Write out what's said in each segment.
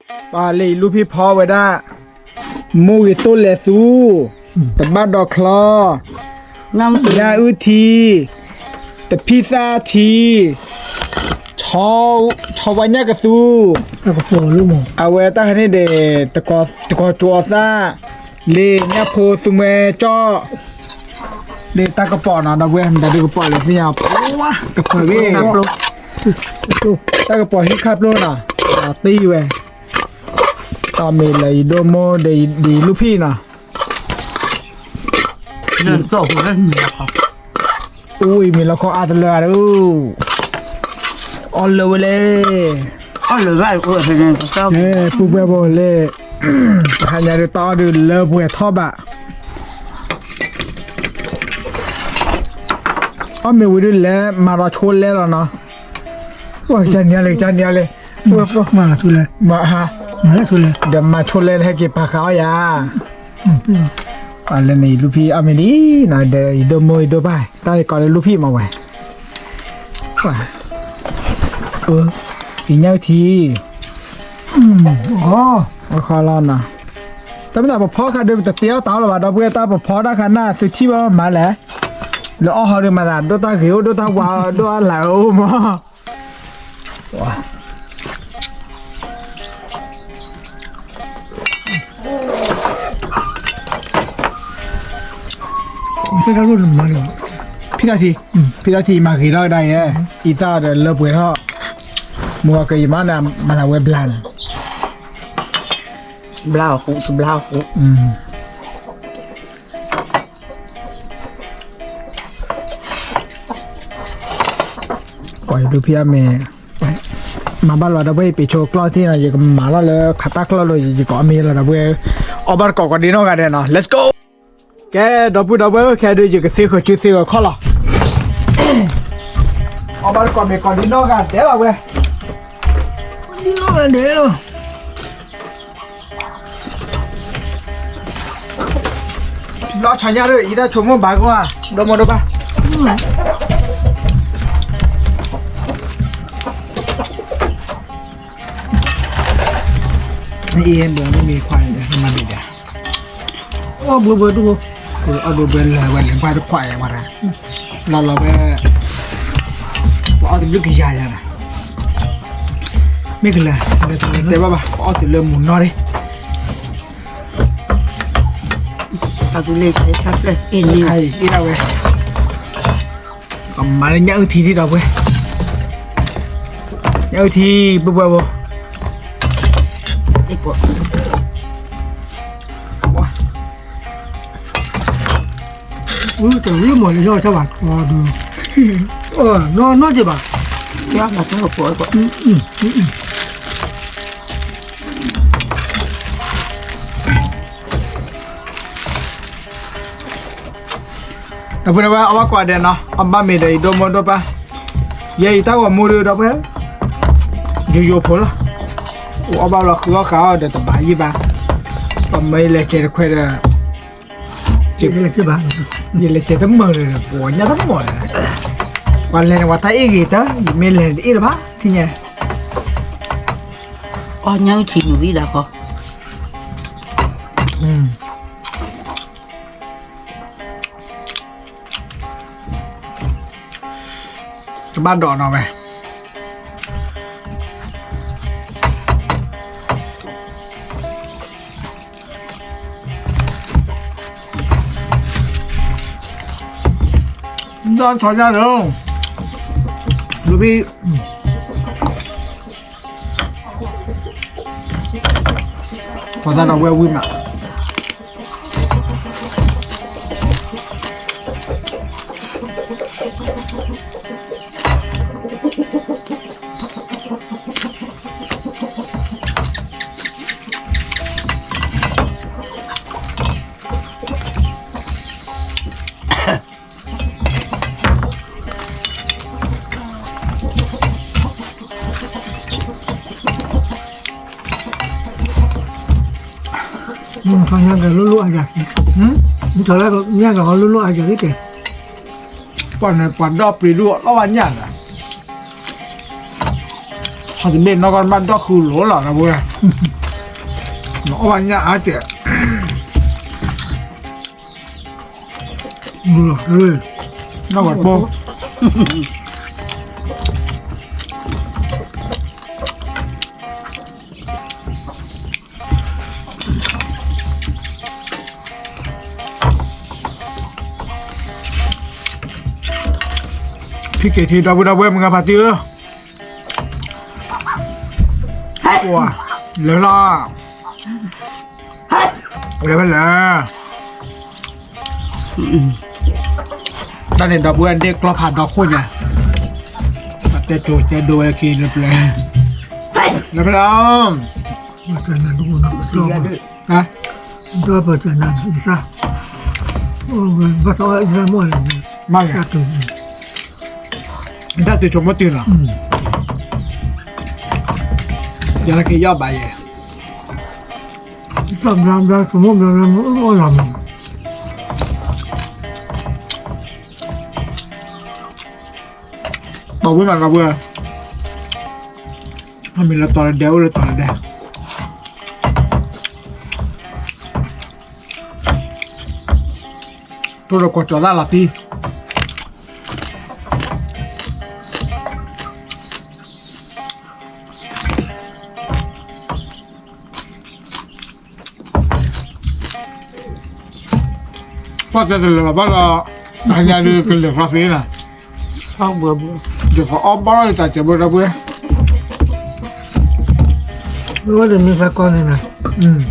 ပှၤလၢအံၤလူၢ်ဖံးဖီဝဲဒၣ်, မိၢ်ဂ့ၤတိၢ်လဲၤသူ, တဘၣ်ဒီးချီ, ညၣ်အုၣ်ထံ, တဖံးသၣ်ထံ, ဆီဝါညၣ်ကသူ, အဝဲတၢ်ခါန့ၣ်ဒီး တကီၤကၠိအသၣ်, လၢညၣ်ဖိသူမှဲကၠီၣ်, လၢတၢ်ကပီၤနီၤ ဒီပုၢ်ဝဲၢ် မတၤဒုးကပီၤလဲၣ်သ့ၣ်ညါ, ကပၢၤဂ့ၤ, တၢ်ကပီၤဟံၣ်ခါပျိနီၤ, တံၢ်ဝဲ တၢ်မ့ၢ်လၢယဒိၣ်မိၢ်ဒီးယလူၢ်ဖံးနီၤ, အိၣ်အံၤမ့ၢ်လီခီအါတလၢဧါ, အီၣ်လၢဝဲလဲၣ်, ပုၢ်ဝဲၢ်ဖိလဲၣ်, တဟါညါဒုးတၢ်အီၣ်ဒုးလၢပှဲၤထီၣ်ဘၣ် အီၣ်မ့ၢ်ဝံၤဒုးလဲၤမၤဒီးဆိလဲလီၤနီၤ, ကနံၤလဲၣ် ကနံၤလဲၣ်, ဒီးမၤဆိလဲဟဲက့ၤပာ်ဃာ်အီၣ်ယၤ, လၢန့ၣ်ယလူၢ်ဖံးအီၣ်မ့ၢ်ဒ်နီၤ, ဒီးယဒိၣ်မိၢ်ယဒိၣ်ပၢ် တၢ်ယကိးလၢလူၢ်ဖံးမၤဝဲ, ယညၣ်အုၣ်ထံ အခီလီၤနီၤ, တၢ်မ့ၢ်သးပဖီခါဒုး ပတတ့အီၣ်တၢ်အီၣ်လၢၤဘၣ် ဒီပုၢ်ဝဲၢ် တၢ်ပဖီတၢ်ခါန့ၣ် သုထံၣ်ဘၣ်မးလဲၣ်, လၢအီၣ်ဟီဒုးမၤသး ဒိၣ်တၢ်ဂ့ၤအိၣ် ဒိၣ်တၢ်ဝါ ဒိၣ်အါလၢ်အိၣ်မး ဖံထီၣ်ထံ, ဖံထီၣ်ထံမၤဂ့ၤထီၣ်ကဒါယဲ, အံသၣ်ဒီးလၢပှဲၤထီၣ်, မုၢ်ဂီၤကယံာ်မးန့ၣ် မၤသးဝဲဘျါန့ၣ်, ဘျါအီၤဃူ တဘျါအီၤဃူ, ပှၤယဒုးဖံးအီၣ်မ့ၢ်, မၤဘၣ်လီၤဒီပုၢ်ဝဲၢ် ယပ့ၤဆိကျီၢ်ထံၣ်နီၤ ယကမၤထီၣ်လၢခးတၢ်ကျီၢ်လိၤ ယကအီၣ်မ့ၢ်လီၤဒီပုၢ်ဝဲၢ်, အီၣ်ဘၣ်တကိးကိးဒံနီၢ်ဂၤဒဲးနီၤ let's go. ကဲ ဒီပုၢ်ဒီဝဲၢ် ခဲဒုး ယကသ့ဃုာ်စုသ့ဃုာ်ခီၣ်လီၤ, အီၣ်ဘၣ်တကိးမ့ၢ်ကိးဒံနီၢ်ဂၤဒဲးလီၤဝဲ, ဒံနီၢ်ဂၤဒဲးလီၤ ဘျီဆီညါဒီး အံသၣ်ဆိကမိၣ်ဘၣ်ကွၢ်, ဒီမိၢ်ဒီပၢ်, အံၤဒီးမ့ၢ်ခွါန့ၣ် မၤဒံးဒၣ်, အီၣ်ဘှဲဘှဲတအိၣ်, အီၣ်ဘှဲဘှဲလၢာ်ဝဲလၢာ် ပှၤတခွါအံၤဝဲဒၣ်, လီၤလီၤဝဲ, ပအီၣ်တဘျုးကယၤယၤန့ၣ်, မ့ၢ်ကလၢာ်, တဲဘၣ်ဘၣ် ပအီၣ်တုၤလၢမုၢ်နီၢ်န့ၣ် ခါအံၤ အ့ၣ်ဒၣ်ဝဲ, ကမၤလၢညၣ်အုၣ်ထံဒံးဒီးဝဲ, ညၣ်အုၣ်ထံ ပုၢ်ဝဲၢ်ဖိ, တရ့မီၤလၢညါဆၢဘၣ်, နီၢ်နီၢ်က့ၤဘၣ် ဒီပုၢ်ဒီဝဲၢ် အီၣ်ဘၣ်ကိးဂၤဒဲးနီၤ, အီၣ်ဘၣ်မ့ၢ်ဒီးယဒိၣ်မိၢ်ဒိၣ်ပၢ်, ယဲအံၤတၢ်ဂီၤမူဒီး ဒီပုၢ်ဝဲၢ်, ယိယိဖိလီၤ, အိၣ်အီၣ်ဘၣ်လီၤဃုအီၣ်ဃာ်အီၣ်ဒီးတဘၣ်ယံၣ်ဘၣ်, ပမၢယလဲၤစဲးတခွဲးဒီး, ယလဲၤစဲးတမုာ်ဒီး ပှၤညၣ်တမီၢ်ဒီး, ပှၤလဲၤန့ၣ် ပှၤတၢ်အ့ၣ်ဂ့ၤတၢ်, ယမ့ၢ်လဲၤတအ့ၣ်လၢၤဘၣ် ထံၣ်ညါ, အီၣ်ညၣ်အုၣ်ထံနုာ်ဝံၤဒၣ်ဃီ ကဘၣ်ဒိးနီၤဝဲ, ဒီးဆီညါဒီး, လူဘံ ပှၤသးဒီးဝဲဝံၤမး မ့ၢ်ထီၣ်ညါကလိလိအယၤ, မ့ၢ်ထီၣ်ညါကလိလိအယၤဒ်တဲ, ပှၤန့ၣ် ပှၤဒီပျံၤဒိၣ်လီၤဝဲညၣ်ဒီး ထီၣ်တဘ့ၣ်နီၢ်ကီၢ်တဘၣ်ဒီၣ်ဃုလိၤလီၤ ဒီပုၢ်ဝဲၢ်, နအီၣ်ဘၣ်ညၣ်အါတဲာ်, နီၢ်ကီၢ်တဘိ ဖံက့ၤထံ ဒီပုၢ်ဒီဝဲၢ် မုၢ်ဂၤဖါတံၢ်ဧၢ, လဲၤဖဲလဲၣ်, လဲၤဖဲလဲၣ်, တၢ်န့ၣ်ဒီပုၢ်ဝဲၢ်ဒ့ၣ်ကျီဖးဒီခိၣ်ညါ, တဲကၠိတဲဒိဝဲခံလၢပျဲ, လဲၤဖဲလဲၣ်, ဒီးပတနၢ်သး, ဘၣ်သးအီၣ်အံၤမီၢ်န့ၣ်, မ့ၢ်, တၢ်တုၤဆိကမိၣ်တုၤလီၤ, ယၤလၢက့ၤယီၣ်ဘၣ်ယဲ, သးဘျါဘျါဆိကမိၣ်ဘျါဘျါမ့ၢ်အီၣ်လီၤမ့ၢ် ပှၤဝံၤမးလီၤဝဲ, အမ့ၢ်လၢတီၤလၢဒဲ အိၣ်လၢတီၤလၢဒဲ, တိၢ်ဒီးကွီၢ်ကၠီၤသၣ်လီၤတံၢ် ပှၤတဲတလၢာ်ဘၣ်ဒီး, တဟါညါဒုးကလဲၤဃီသ့နီၤ, ယကအီၣ်ဘၣ်လီၤယတၢ်စဲးဘၣ်ဒီပုၢ်ဝဲၢ်, ဝဲဒၣ်မ့ၢ်သးကီန့ၣ်နီၤ,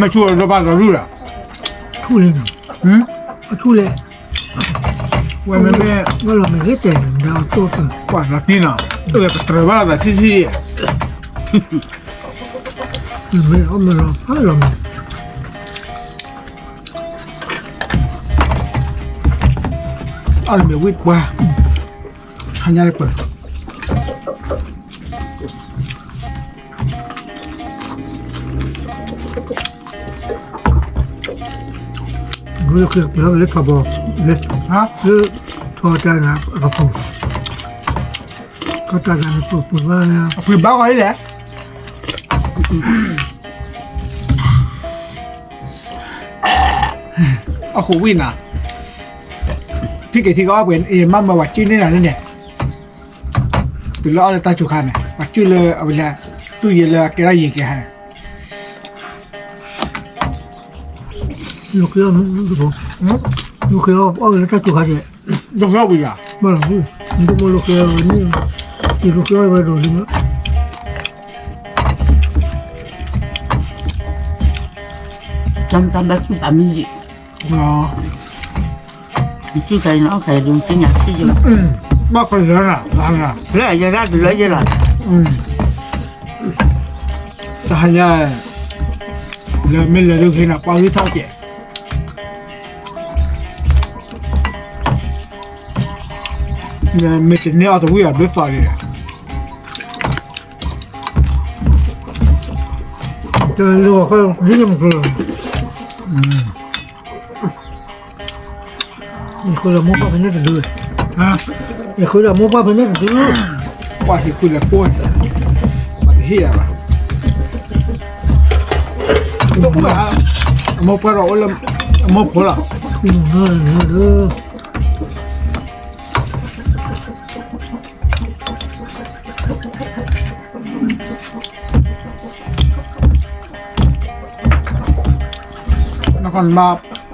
မ့ၢ်ဆူၣ်ဒီးဘၣ်ဒီးလုၢ်လီၤ, ဆူၣ်လံ, အဆူၣ်လဲၣ်, ဝဲမ့မ့ၢ်, ဝဲလီၤမ့ၢ်ဂ့ၤတဲာ်န့ၣ် ဒီးအတိၢ်တၢ်, ကွၢ်လီၤတံၢ်နီၤ, အၢ ပတြၢၤဘၣ်လီၤသးဆံဆံ, မ့ၢ်အီၣ်မ့ၢ်လီၤဖးလီၤမ့ၢ် အီၣ်လၢမ့ၢ်ဝံၣ်ပှၢ်, ဟါညါတပၢၢ်, လၢထီၣ်ဘီ, လၢထီၣ်တၢ်န့ၣ်အကပူၤ, ထီၣ်တၢ်န့ၣ်ပူၤပူၤဘၣ်, အပူၤဘၣ်ဂီၤလံလဲၣ်, အဃိဝံၣ်နၤ, ဖံက့ၤထံကအီၣ်ပှဲၤ မ့ၢ်မၤဝဲကၠုၣ်န့ၢ်နၤန့ၣ်, တုၤလၢအီၣ်လၢတၢ်စူၤခါန့ၣ် ပှၤကၠုၣ်လၢအဝဲလဲၤ, တူၢ်ယဲလၢအကဲထီၣ်ယံၤကဲဟါန့ၣ်, လူၤဃ့အီၣ်, လူၤဃ့အီၣ်လၢတၢ်စူၤခါန့ၣ်, လူၤဃ့အီၣ်ဝံၤယၤ, ဘၣ်လီၤ, နတမ့ၢ်လူၤဃ့အီၣ်ဝဲန့ၣ်, ယလူၤဃ့အီၣ်ဝဲဒီးလံမး တၢ်ဘၣ်ဆူၣ်ဘၣ်မံၤယံၤ, ဘၣ်ကလၢနၤ, လၢယဲဒၣ်တလၢယဲလီၤ, တဟါညါ, လၢမ့ၢ်လၢဒုးက့ၤနၤပှၤဂံၢ်ထီၣ်ကဲး, မ့ၢ်တန့ၢ်အီၤတဝံၣ်အီၤဒ်သိးန့ၣ်, တလၢဃီ, ယဃုလၢမိၢ်ပၢ်ဖဲန့ၣ်တဒု, ယဃုလၢမိၢ်ပၢ်ဖဲန့ၣ်တဒု, ပှၤဟ့ၣ်ဃုလၢကိၢ်, ပှၤတဟ့ၣ်ယၤဘၣ်, အမိၢ်ပှၢ်ဒီးအိၣ်လၢ, အမိၢ်ဖိလီၤ. နကနမၤ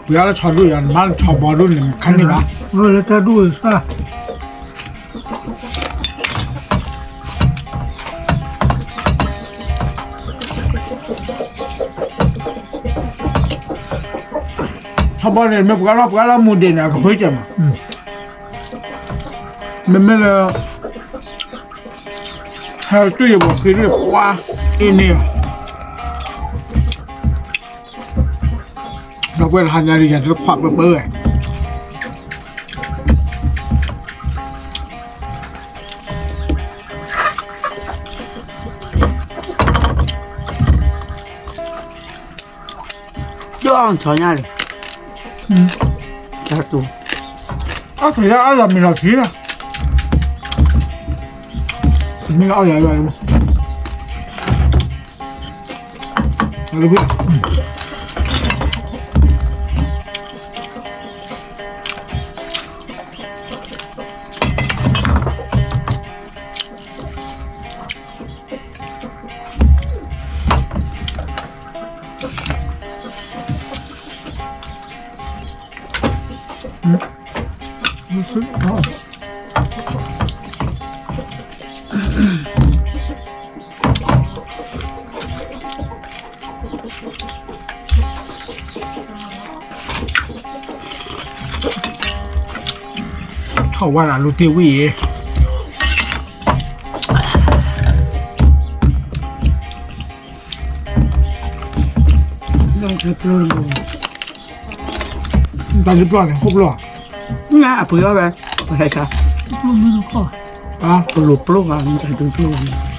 ပှဲၤအီၤလၢဆီဒူၣ်ယၤ နမၤလၢဆီဘီဒူၣ်န့ၣ် ခါန့ၣ်ဘၣ်, လၢတၢ်ဒူၣ်စၢ်, ထီဘိန့ၣ် မ့ၢ်ပှၤလီၤ ပှၤလီၤမူဒဲးန့ၣ် အကဖၢကဲမး, မ့မ့ၢ်လၢ ဟဲတူၢ်ယဘီၣ်ဃ့ဒ်ပှၤ အ့န့ၣ်လီၤ, ဒီပုၢ်ဝဲၢ်တဟါညါဒ်ယၤတခွးပၢပၢဝဲ ဒ်အီၣ်ဆီညါလံ, တၢ်တူၢ်, အီၣ်ဆီညါအီၣ်ယၤမ့ၢ်လီၤဆံးလီၤ, မ့ၢ်လီၤအီၣ်ယၤလီၤ, လၢ ထီၣ်ဝါလၢလူတ့ၢ်ဝံၣ်အံၤ, တၢ်ဒုးပျီၢ်န့ၣ် ဟိၣ်ပျီၢ်, အပှ့ၤအီၣ်ဝဲ, ပဟဲခါ, ပလိၤပျိၢ်ဂၤ တၢ်ဒုးပျီၢ်ဂၤန့ၣ်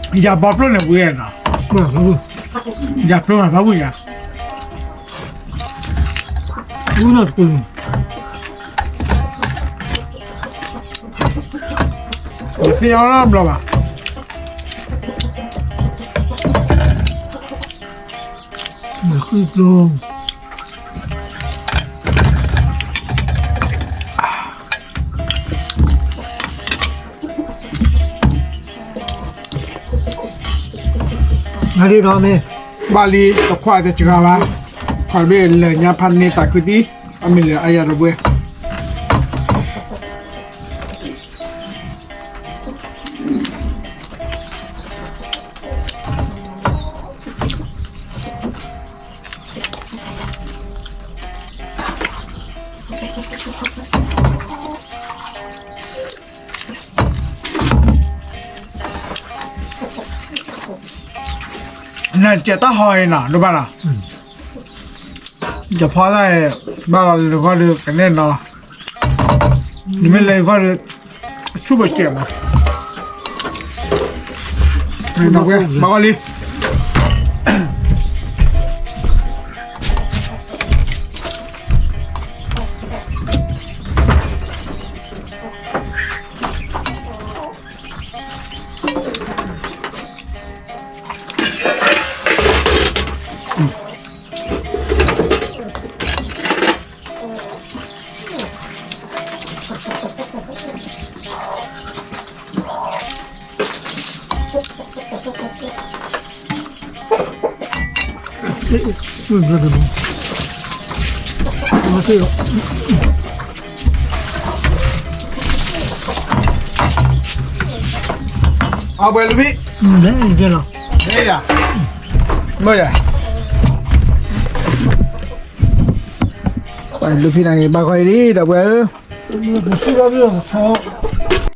ယၤဘီပျိၢ်န့ၣ်ဝံၤနီၤ, ယၤပျိၢ်မးဘၣ်ဝံၤယၤ, ဝံၤနီၤတပူၤ, ယသ့ၣ်ညါနီတဘျီဘၣ်, မ့ၢ်ဃုပျိၢ် နဒ်ဒီးမ့ၢ် ဘၣ်လံတခွါတစှၤဘၣ်, ခွါဘ့ၣ်လဲၤညါဖးန့ၢ်သးခုတံၢ်, အမ့ၢ်လၢအယၤဒီပုၢ်ဝဲၢ် နစဲးတၢ်ဟီအံၤနီၤ ဒိၣ်ဘၣ်နီၤ, ယဖီတၢ်အံၤ ဘၣ်လီၤလၢဂီၢ်ဒီးကနဲၣ်နီၤ, နမ့ၢ်လဲၤဂီၢ်ဒီး အဆူၣ်ပစဲးမး, ဘၣ်ဂီၢ်လံ အဝဲလူၤဖံ, မ့ၢ်ယၤ, မ့ၢ်ယၤ, ပှၤလူၤဖံန့ၣ် ဘၣ်ဂီၢ်အံၤလံ ဒီပုၢ်ဝဲၢ်ဧၢ, ပထီၣ်